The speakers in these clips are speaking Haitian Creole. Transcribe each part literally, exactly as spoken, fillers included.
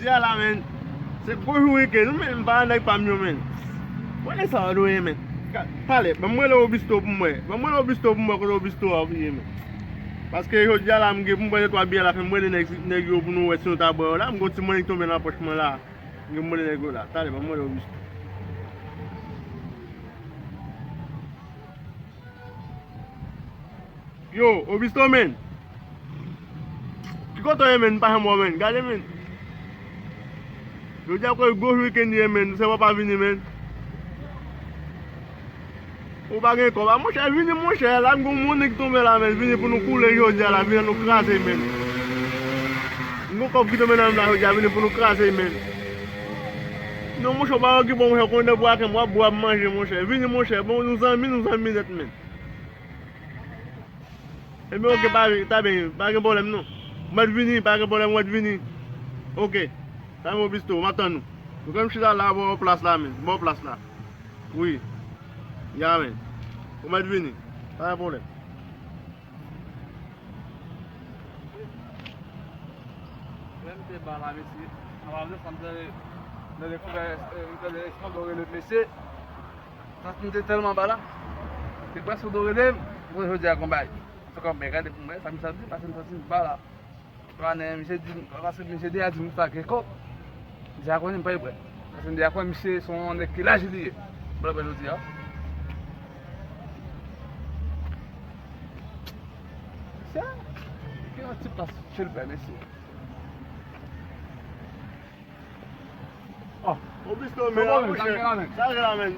Ya la, men. Se gwo jou wikenn, wi, men m pa nèg pa m yo, men. Wè sa w dwe, men. Ka- Talè, ban m rele Obisto pou m wè. Ban m rele Obisto pou m wè kote Obisto a ye, men. Paske jodi a la, m gen pou m pran de twa biyè la, fè m rele nèg, nèg yo pou nou wè si nou ta bwè yo la. M gen yon ti mwen ki tonbe nan pòch mwen la. M gen pou m rele nèg yo la. Talè, ban m rele Obisto. Yo, Obisto, men. Ki kote w ye, men? M pa janm wè w, men. Gade, men. Jodi a kwè gwo wikenn ye, men. Se w pa vini, men. Ou pa gen kòb. A, monchè, vini, monchè. La, m gon moun ki tonbe la, men. Vini pou nou koule jodi a la. Vini nou kraze, men. M gon kòb ki tonbe nan men la jodi a. Vini pou nou kraze, men. Non, monchè, w pa okipe w, monchè. Konnen bwa kè m w ap bwè, w ap manje, monchè. Vini, monchè. Bon, nou zanmi, nou zanmi nèt, men. Ebyen, oke, pa, ta byen, pa gen pwoblèm, non. Mwen vini, pa gen pwoblèm, mwen vini. Oke. Sa mwen Obisto, m ap tann nou. Nou fè m chita la, bò plas la, men. Bò plas la. Wi. Ya, men. Ou mèt vini. Pa gen pwoblèm. Lè m te ba la, mesye. Anba vle, sa m te, m te dekouvè, eh, m te de eskonm, do rele mesye. Sa m te tèlman ba la. Se prèske do rele m. Bon, jodi a konbay. Se kòm, men gade pou mwen, sa m santi, paske m santi m ba la. Anè, misye di, paske misye deja di m sa gen kòb. Deja konnen m pa prè. Paske m deja konnen misye se yon nèg ki laj li ye. Bon, ben, jodi a. Misye, ki yon ti plas chèlbè, mesye. Oh. Obisto, men, sa k gen la, men? Sa k gen la, men?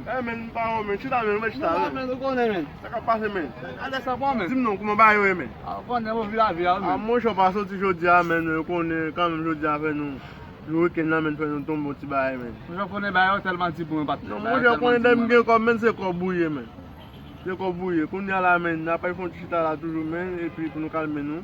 Eh, men, m pa wè w, men. Chita, men, ou mèt chita, men. Ou konnen, men. Sa k ap pase, men? Gade sa, men. Di m non, kòman bagay yo ye, men? A, ou konnen, ou vi lavi a, men. A, monchè, w pa soti jodi a, men, ou konnen, kanmenm, jodi a, fè nou, jou wikenn nan, men, fè nou tonbe yon ti bagay, men. Monchè, ou konnen bagay yo tèlman di pou mwen, patnè. Non, monchè, ou konnen, lè m gen kòb, men, se kòb ou ye, men. Se kòb ou ye. Kounye a la, men, n ap fè yon ti chita la toujou, men, epi pou nou kalme nou.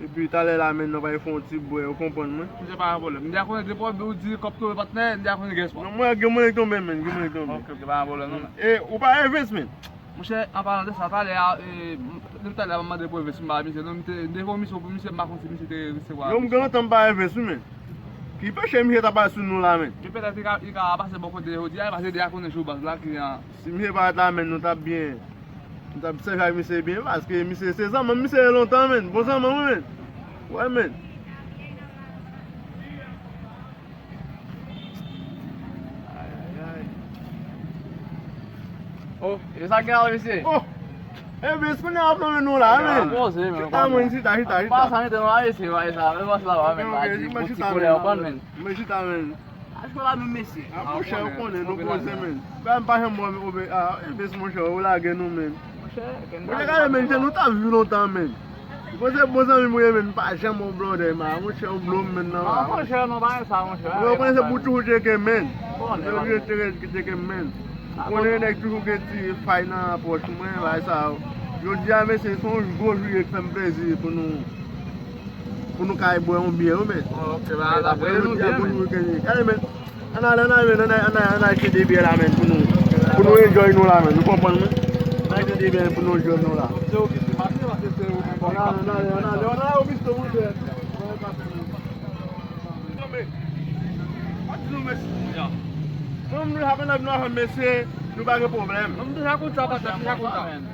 Epi talè la, men, nou pral fè yon ti bwè, ou konprann mwen? Misye pa gen pwoblèm. M deja konnen depi w di kòb tonbe patnè, m deja konnen gen espwa. Non, mwen, gen mwen ki tonbe, men, gen mwen ki tonbe. Ok, ok, pa gen pwoblèm, non, men. E, ou pa Evens, men? Monchè, an palan de sa, talè a, e, m, depi talè a, m mande pou Evens, m pa misye, non, m te, m te fè yon misyon pou misye, m pa konn si misye te resevwa. Non, m gen lontan m pa Evens, wi, men. Ki peche misye ta pase sou nou la, men? Gen petèt li ka, li ka pase bò kote jodi a, paske deja konnen jou baz la, ki an, Si misye pa t la, men, nou t ap byen. Nou t ap sèvi ak misye byen, paske misye se zanmanm, misye ye lontan, men. Bon zanmanm, wi, men. Wè, men. Ay, ay, ay. Oh, e sa gen la, mesye? Oh! Ebyen, se kounye a w ap lonmen nou la, men. Poze, men. Chita, men, chita, chita, chita. Pa sa mete nou la, mesye, pa sa, men, pa sa, men, pa di, bon ti koulè, w konprann, men. Men chita, men. Achte la menm mesye. A, monchè, ou konnen, nou poze, men. Bagay m pa janm wè, men, a, Evens, monchè, ou lage nou, men. Monchè, gade, men, jan nou t ap viv lontan, men. Ou panse bon zanmi m ou ye, men, m pa janm wè w blòdè, men. Monchè, ou blo m, men, nan. A, monchè, non, pa gen sa, monchè. Ou konnen se pou toujou tcheke, men. Ou toujou tcheke, tcheke, men. Ou konnen nèg toujou gen ti fay nan pòch mwen, bagay sa yo. Jodi a, mesye, se yon gwo jounen k fè m plezi pou nou. Pou nou ka al bwè yon byè, wi, men. Ok, ba, la, bwè nou byè, men. Gade, men. Ann ale, ann ale, men. Ann ale, ann ale, ann ale achte de byè la, men, pou nou, pou nou enjoy nou la, men. Nou konprann, men? Ann achte de byè pou nou enjoy nou la. Ann ale, ann ale, ann ale, ann ale, o bisto, monchè. Mwen, nou aprann ap nou avè mesye, nou pa gen pwoblèm.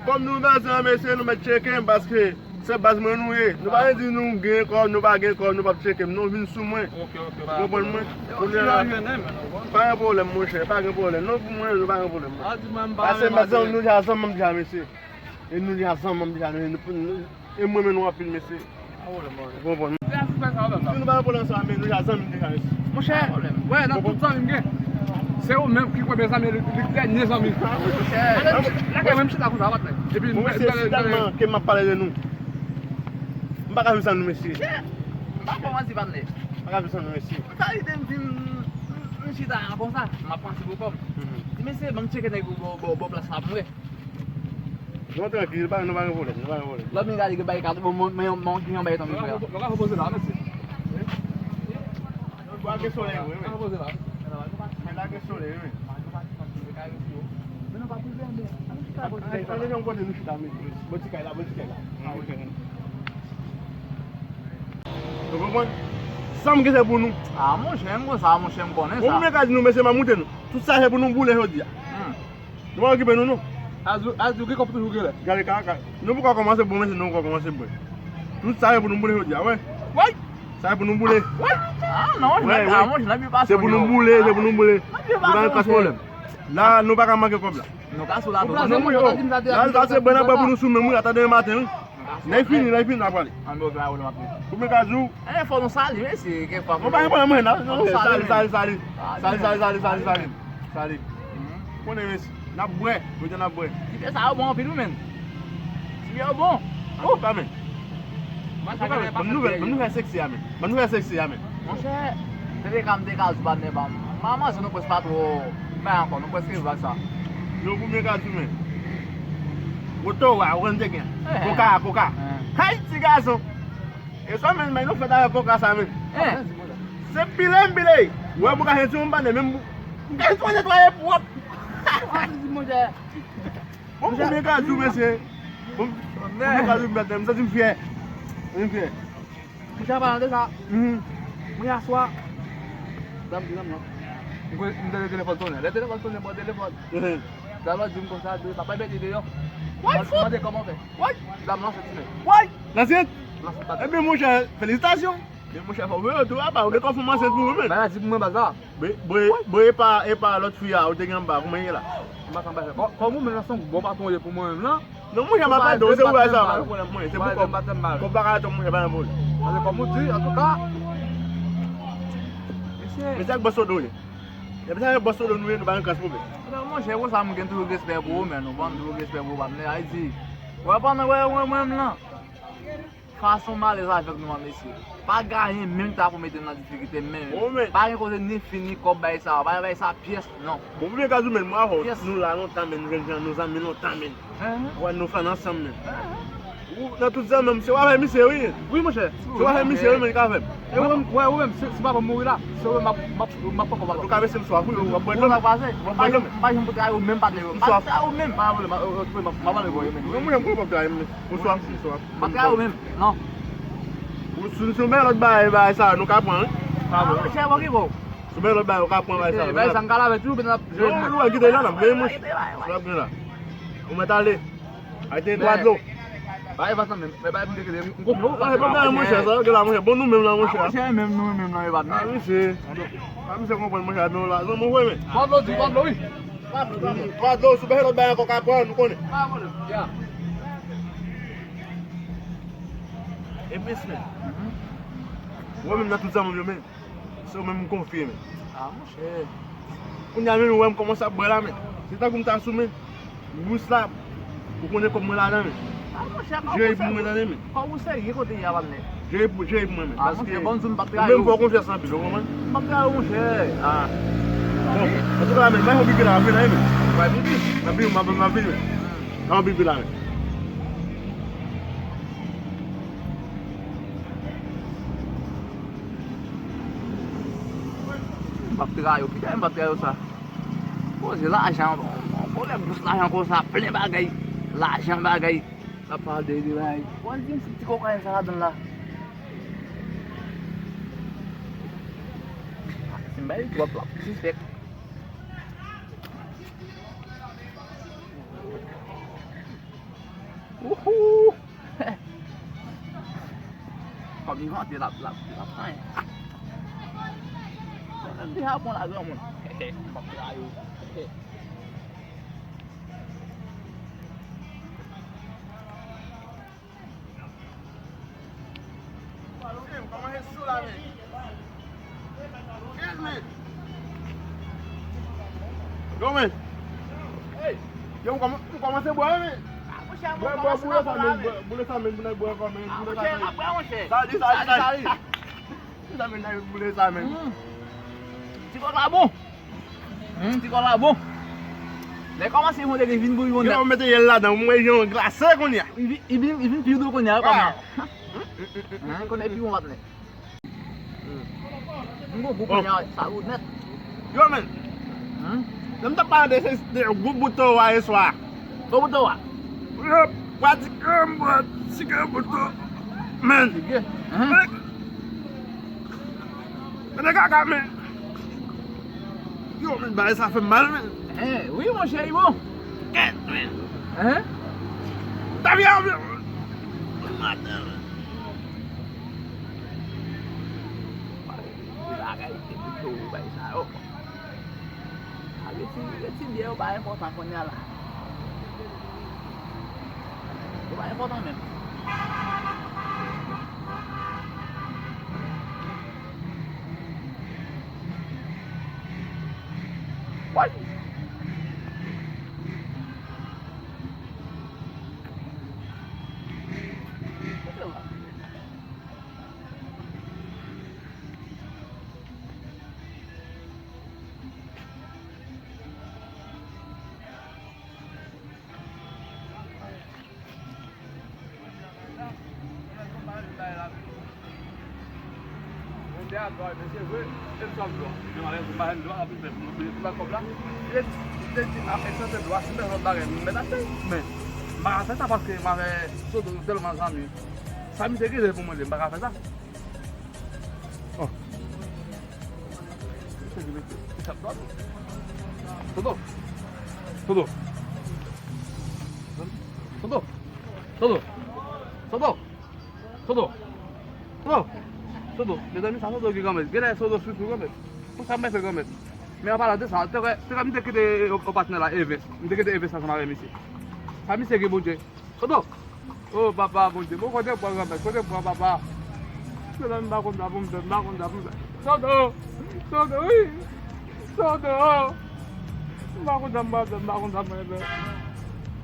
Kòm nou bezwen mesye, nou mèt tcheke m, paske Se baz mwen nou ye. Nou pa vle di nou gen kòb, nou pa gen kòb, nou p ap tcheke m. Non, vin sou mwen. Ou konprann mwen? Kounye a la, pa gen pwoblèm, monchè, pa gen pwoblèm. Non, pou mwen, nou pa gen pwoblèm. Pase m pa zanmi nou deja, zanmi m deja, mesye. E nou deja zanmi m deja, nou, nou, e mwen menm nou anpil, mesye. Ou konprann mwen? Si nou pa gen pwoblèm sa, men nou deja zanmi m deja, mesye. Monchè, wè, nan tout zanmi m gen, se ou menm ki premye zanmi, li, li dènye zanmi. Monchè. Lage menm chita konsa, patnè. Epi, bon, mesye, si tèlman ke m ap pale de nou. M pa ka viv san nou, mesye. M pa fè w manti, patnè. M pa ka viv san nou, mesye. Sa rive m di m, m, m chita konsa, m ap panse pou kò m. Di, mesye, ban m tcheke nèg yo bò, bò, bò plas la pou m wè. Non, trankil, pa, nou pa gen pwoblèm, nou pa gen pwoblèm. Lè m gade gen bagay kat, bon, men, men, men, gen yon bagay tonbe, frè. Lage solèy, wi, wi. Men lage solèy, wi. Ann, ann, ann, ann, kote nou chita, men. Bò ti kay la, bò ti kay la. Nou konprann? Sa m gen se pou nou. Ah, monchè, m konn sa, monchè, m konnen sa. Bon, mwen ka di nou, mesye, m a moute nou. Tout sa se pou nou boule jodi a. Hmm. Nou pa okipe nou, non. Azou, Azou, gen kòb toujou gen lè. Gade, ka, ka. Nou poko kòmanse bon, mesye, nou poko kòmanse bon. Tout sa se pou nou boule jodi a, wè. Woy! Sa se pou nou boule. Woy! Ah, non, wè, wè. Ah, monchè, n ap byen pase. Se pou nou boule, se pou nou boule. N ap byen pase, monchè. Nou pa gen klas pwoblèm. La, nou pa ka manke kòb la. Nou ka sou la tou. Non, mwen, la, sa se bon, n ap bwè pou nou sou menm, wi, atande maten, wi. Lè fini, lè fini, n a prale. An nou fè a ou l ap fè. Ou mwen ka di w. Eh, fò nou sali, mesye, kèk fwa. Mwen pa gen pwoblèm, mwen, nan. Sali, sali, sali. Sali, sali, sali, sali, sali. Sali. Konnen, mesye, n ap bwè, jodi a n ap bwè. Ti biyè sa yo bon anpil, wi, menn. Ti biyè yo bon. Antouka, menn. Antouka, menn, ban m nouvèl, ban m nouvèl seksi a, menn. Ban m nouvèl seksi a, menn. Monchè, se te ka m te ka di w, patnè pa m. Manman, se nou prèske pa twò bay ankò, nou prèske vag sa. Yo, pou mwen ka di, menn. Woto wa, ou konn te gen. Eh. Koka, koka. Eh. Hay, ti gason. E sa menm, men nou fèt avèk koka sa menm. Eh. Se pile m pile. Ou wè pou ka jenti yon banne menm. M ka jenti yon netwaye pwòp. Bon, pou mwen ka di w, mesye. Bon, pou mwen ka di w, m santi m fyè. M fyè. Monchè, an palan de sa, mwen yè swa, dam di dam nan. Mwen, mwen tande telefòn sonnen. Lè telefòn sonnen, pran telefòn. Dam nan di m konsa, de papa bèt deyò. Mwen mande kòman fè. Dam nan se ti nèg. Lanse? Lanse pa. Ebyen, monchè, felisitasyon. Men monchè, fò w rele tou apa, ou gen kòb fanm ansent pou ou menm. Bagay di pou mwen, baz la. Bon, e pa, e pa lòt fi a, ou te gen anba, kouman ye la? M pa t anba, kò-, kòm ou menm la, se yon bon patwon ou ye pou mwen menm lan. Non, monchè, m ap ede w, se pou bagay sa, pa gen pwoblèm, mwen, se pou kòb. Kòb pa ka retounen, monchè, pa gen pwoblèm. Paske kòm ou di, antouka, mesye. Mesye ak bòs Sodo ye. Epi sa, bòs Sodo nou ye, nou pa gen klas pwoblèm. Non, monchè, pou sa, m gen toujou respè pou ou, men nou ban m toujou respè pou ou, patnè, Ayiti. Wè, pandan, wè, wè, mwen menm lan. Fason m alèz avèk nou an, mesye. Pa gen anyen menm ta pou mete n nan difikilte menm. Pa gen koze ni fi ni kòb bay sa, pa gen bay sa pyès, non. Bon, pou byen ka di w menm, mwen avè w, nou la lontan menm, nou jèn jan, nou zanmi lontan menm. Wè, nou fè n ansanm menm. Ou nan tout zanmi m, se w avè misye, wi. Wi, monchè. Se w avè misye, wi, men li ka avè m. E ou menm, wè, ou menm, si, si papa m mouri la, se ou menm m ap, m ap, m ap poko papa. Antouka, mesye, m swaf, wi, w ap bwè dlo. Ou ap pase. M pa janm, m pa janm kontre ak ou menm, patnè yo. M pa kontre ak ou menm. Pa vle, m ap, m ap, m ap pale pou ou menm. Non, mwen, mwen, m ap pale pou ou menm. M swaf, m swaf. M pa kontre ak ou menm, non. Ou sou, sou men lòt bagay, bagay sa, nou ka pran, wi. Pa vle. Ah, monchè, bon, ki bon. Sou men lòt bagay, ou ka pran bagay sa. Bagay sa, m ka lave tou, men n ap jere. Non, nou, kite la, la, men mwen, sa ap gen la. Ou mèt ale. Ay, te twa dlo. Bay vant nan men, men bay pou m te kite, m konfye w. Ah, e pa bagay, monchè, sa, gen la, monchè. Bon, nou menm la, monchè. Ah, monchè, menm nou, menm nan, e pa nan. Ah, misye. Ah, misye konprann, monchè, nou la. Zanmi, ou wè, men. Twa dlo, di twa dlo, wi. Twa dlo, sou bèjè lòt bagay ankò ka pran, nou konnen. E mesye. Ou wè menm nan tout zanmi m yo, men. Se ou menm m konfye, men. Ah, monchè. Kounye a menm, ou wè m kòmanse ap bwè la, men. Se tankou m ta sou, men. Bous la, ou konnen kòb mwen ladan, men. Ah, monchè, kòb ou serye. Jere pou mwen, tande, men. Kòb ou serye kote y a, patnè. Jere pou, jere pou mwen, men. Ah, monchè, bon, m pa trayi ou. Ou menm fò konfyans anpil, ou konprann? M pa trayi ou, monchè. Ah. Bon, antouka, men, bay yon pipi la, m ap vin la, men. Bay pipi? M ap vin, m ap, m ap vin, men. Bay yon pipi la, men. M p ap trayi w. Ki bagay m p ap trayi w sa? Koze lajan, yon pwoblèm gous lajan konsa, plen bagay, lajan bagay. N ap pale de, de bagay. Bon, di m si ti kokayen sa ladan l la. Si m bay li twòp, l ap sispèk. Wouhou! Kòm li vante, l ap, l ap, l ap anyen. Mwen menm deja bon la, granmoun. M ap trayi w. Kòman se sou la, men? Cheers, men. Yo, men. Yo, m kòman-, m kòmanse bwè, men. Bwè, bwè, boule sa, men, bwè, boule sa, men, pou n al bwè ankò, men, boule sa, men. Sali, sali, sali. Boule sa, men, n al boule sa, men. Ti kòk la bon. Hmm, ti kòk la bon. Lè kòmanse yon degre vin bouyi yon nèt. Yo, mete yèl ladan, mwen yon glase kounye a. Li vin, li vin, li vin pi dou kounye a, wi, pa mal. Hein, kounye a pi bon patnè. M gon gou kounye a, sa gou nèt. Yo, men. Hmm? Lè m t ap pale de, de gwo bout toro a yè swa. Gwo bout toro a? Yo, pratike m pratike bout toro. Men. Pratike. Hein? Men. Tande kaka, men. Yo, men, bagay sa fè m mal, men. Hen, wi, monchè, li bon. Kèt, men. Hen? Tabya, men. Maten, men. Bagay, se pito, bagay sa, yo. A, reti, reti byen yo pa enpòtan kounye a la. Yo pa enpòtan menm. Why? Men, m pa ka fè sa paske m avè Sodo tèlman zanmi. Sa misye genyen pou mwen, m pa ka fè sa. Oh. Sodo. Sodo. Sodo. Sodo. Sodo. Sodo. Sodo. Sodo. Mezanmi, sa Sodo gen granmèt. Genlè Sodo sousou granmèt. Pou sa mwen fè granmèt. Men an palan de sa, te wè, te wè m te kite yon patnè la, Eves. M te kite Eves ansanm avè misye. Sa misye gen, Bondye. Sodo! Oh, papa, Bondye, bon, kote pran granmèt, kote pran papa. Mezanmi, m pa konn sa pou m fè, m pa konn sa pou m fè. Sodo! Sodo, wi! Sodo! M pa konn sa m pral fè, m pa konn sa m pral fè.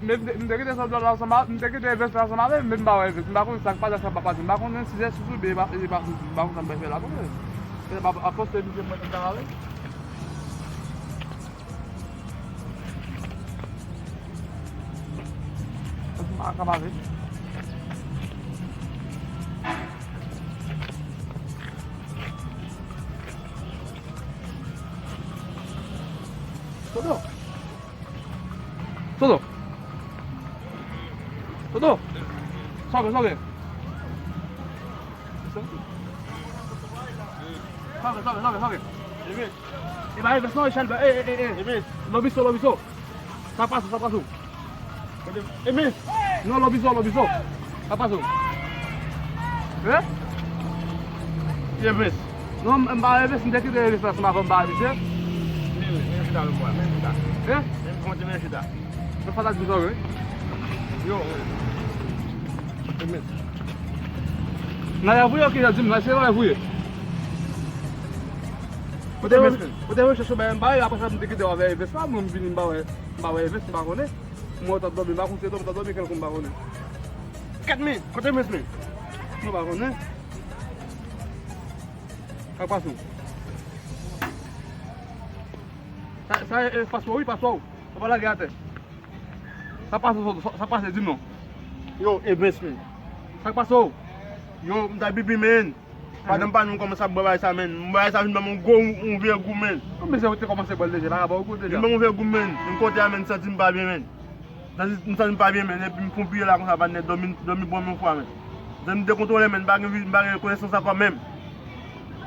Men m te, m te kite Sodo la ansanm a, m te kite Eves la ansanm avè m, men m pa wè Eves. M pa konn sa k pase, sa k pa pase. M pa konn si se sousou oubyen li pa, li pa sousou. M pa konn sa m pral fè la, konprann? Se pa, apòs ke misye mwen te travay. Mwen pa ka pale. Sodo. Sodo. Sodo. Sodo, Sodo. Sodo, Sodo, Sodo, Sodo. Emis. E pa Eves non, Echelbè. E, e, e, e. Emis. Lobiso, Lobiso. Sa pase, sa pase. Emis. Non, Lobiso, Lobiso. Sa pase. Hein? Emis. Non, m pa Emis, m te kite Emis la, se m pa konn pa Emis, hein? Men, men chita lòt bò, men chita. Hein? Men fon ti men chita. Nan sa ta di sa, wi. Yo, wi. Emis. Nan lè vouye, ok, jan di m, nan se lè vouye. Kote Emis, men? Kote Emis, chèche bay m bay, apre sa, m te kite w avè Emis la, mwen, m vini, m pa wè, m pa wè Emis, m pa konnen. Mwen, w t ap dòmi, m pa konn si w t ap dòmi, kèlkonk, m pa konnen. Kèt, men, kote Emis, men? Mwen pa konnen. Sa k pase w? Sa, sa, e, e, paswè, wi, paswè w. Sa pa lage atè. Sa pase, sa, sa pase, di m non. Yo, Evens, men. Sa k pase w? Yo, m ta bibi, men. Pandan m pa nou kòmanse ap bwè bagay sa, men. M bagay sa vin ban m yon gwo, yon, yon vye gou, men. Kòman se ou te kòmanse bwè l deja? L pa ka ba w gou deja? Vin ban m yon vye gou, men. M kote a, men, m santi m pa byen, men. M santi, m santi m pa byen, men. Epi m fon piye la konsa, patnè, dòmi, dòmi bò m yon fwa, men. M santi m dekontwole, men. M pa gen vi, m pa gen konesans ankò, menm.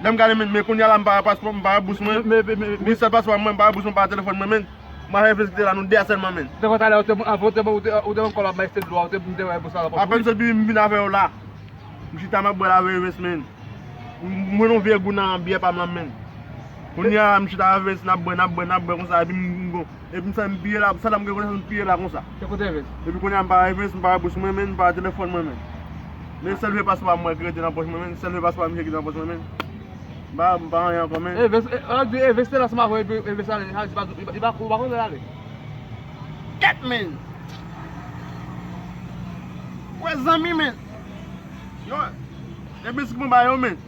Lè m gade, men, men kounye a la, m pa wè paspò, m pa wè bous mwen. Men, men, men, men, men sèl paspò mwen, m pa wè bous mwen, pa wè telefòn mwen, men. Mwen avèk Evens ki te la, nou de a sèlman, men. Te konn talè, ou te, avan ou te, ou te, ou te ankò la, bay sèl dlo a, ou te, m te wè pou sa la. Apèn sot pi m vin avè yo la. M chita, m ap bwè l avè Evens, men. M, m wè yon vye gou nan byè pa m la, men. Kounye a, m chita avè Evens, n ap bwè, n ap bwè, n ap bwè konsa, epi m, m, epi m santi m piye la, sa la m gen konesans m piye la konsa. Se kote Evens? Epi kounye a, m pa wè Evens, m pa wè bous mwen, men, m pa wè telefòn mwen, men. Men sèl vye paspò a m wè ki rete nan pòch mwen, men. Sèl vye paspò a misye ki te nan pòch mwen, men. M pa, m pa anyen ankò, men. Evens, e, an di Evens te la ansanm avè w, epi Evens ale, sa di pa, li pa, li pa, ou pa konnen l ale. Kèt, men. Wè zanmi, men. Yo, Evens ki pran ba yo, men.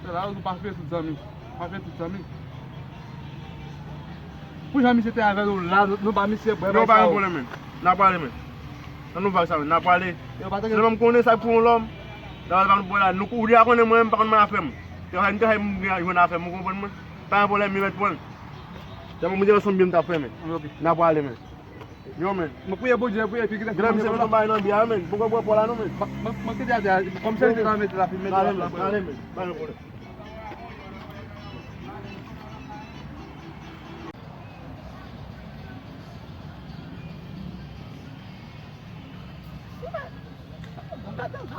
Se la, ou pa fè tout zanmi. Pa fè tout zanmi. Pou jan misye te avè nou la, nou, nou ba misye bwè. Non, pa gen pwoblèm, men. N a prale, men. Nan nou vag sa, men. N a prale. Yo, pa te gen. Sèlman m konnen sa pou yon lòm. Nan nou bwè la. Nou, ou deja konnen mwen, m pa konn mwen afè m. Travay m, travay m, jwenn afè m, ou konprann mwen? Pa gen pwoblèm, yo mèt pran l. Sèlman m deja son byen m ta fè, men. Ok. N a prale, men. Yo, men. Mwen priye Bondye, priye, epi kite. Gran misye mete bay nan biyè, men. Poko bwè pò la, non, men. Mwen, mwen kite atè a, kòm se te nan mete la, fin mete la. Prale, men. Prale, men. Pa gen pwoblèm.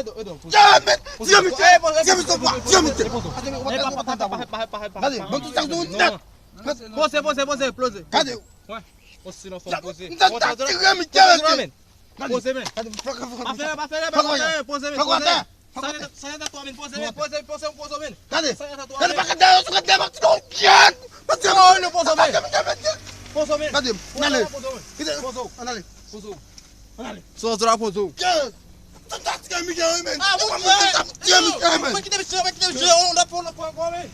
Edo, Edo, poze. Tire men, tire men, tire men, tire men, tire men. Gade, ban tout sa sou nèt. Poze, poze, poze, poze. Gade. Wè. O silans, poze. M ta tire men, tire men. Poze men. Pa fè, pa fè, pa fè, poze men, poze men. Sa gen twa men, poze men, poze, poze, poze, poze men. Gade. Sa gen twa men. Gade, pa ka dèyè, sou gade, pa ti non, kèt. Pa ti non, non, poze men. Poze men. Gade, n ale. Poze men. Poze. N ale. Poze. N ale. Sou zò la poze. Kèt. Tout sa ti gen Miguel men. Ah, mon Dieu. Ti gen Miguel men. Mwen kite misye, mwen kite misye, on a pran, on a pran, men.